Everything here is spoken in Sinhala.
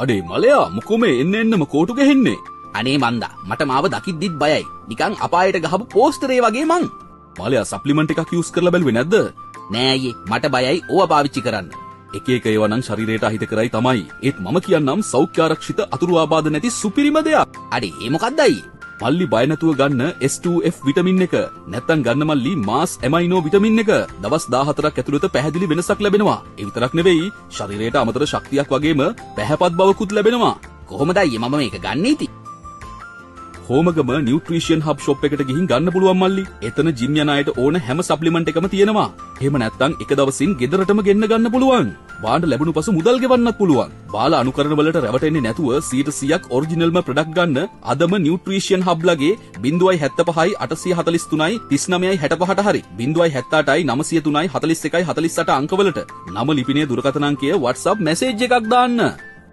අඩේ මලයා, මොකෝ මේ එන්න එන්නම කෝටු ගහෙන්නේ? අනේ මන්දා, මට මාව දකිද්දිත් බයයි. නිකන් අපායට ගහපු පෝස්ටරේ වගේ මං. මලයා, සප්ලිමන්ට් එකක් යූස් කරලා බැලුවේ නැද්ද? නෑ අයියේ, මට බයයි ඕවා පාවිච්චි කරන්න. එක එක ඒවා නම් ශරීරයට අහිත කරයි තමයි. ඒත් මම කියන්නම් සෞඛ්‍යාරක්ෂිත අතුරු ආබාධ නැති සුපිරිම දෙයක්. අඩේ, ඒ මොකද්ද අයියේ? මල්ලි, බය නැතුව ගන්න S2F vitamin එක. නැත්තම් ගන්න මල්ලි මාස් ඇමයිනෝ විටමින් එක. දවස් 14ක් ඇතුළත පැහැදිලි වෙනසක් ලැබෙනවා. ඒ විතරක් නෙවෙයි, ශරීරයට අමතර ශක්තියක් වගේම පැහැපත් බවකුත් ලැබෙනවා. කොහොමද අයියේ මම මේක ගන්නෙ ඉතින්? හෝමගම නියුට්‍රිෂන් හබ් ෂොප් එකට ගිහින් ගන්න පුළුවන් මල්ලි. එතන ජිම් යන අයට ඕන හැම සප්ලිමන්ට් එකම තියෙනවා. එහෙම නැත්නම් එක දවසින් ගෙදරටම ගෙන්න ගන්න පුළුවන්. භාණ්ඩ ලැබුණු පසු මුදල් ගෙවන්නත් පුළුවන්. බාල අනුකරණ වලට රැවටෙන්නේ නැතුව 100%ක් ඔරිජිනල්ම ප්‍රොඩක්ට් ගන්න අදම නියුට්‍රිෂන් හබ් ලගේ 075යි 843යි 39යි 65ට හරි 078යි 903යි 41යි 48 අංකවලට නම, ලිපිනය, දුරකථන අංකය WhatsApp message එකක් දාන්න.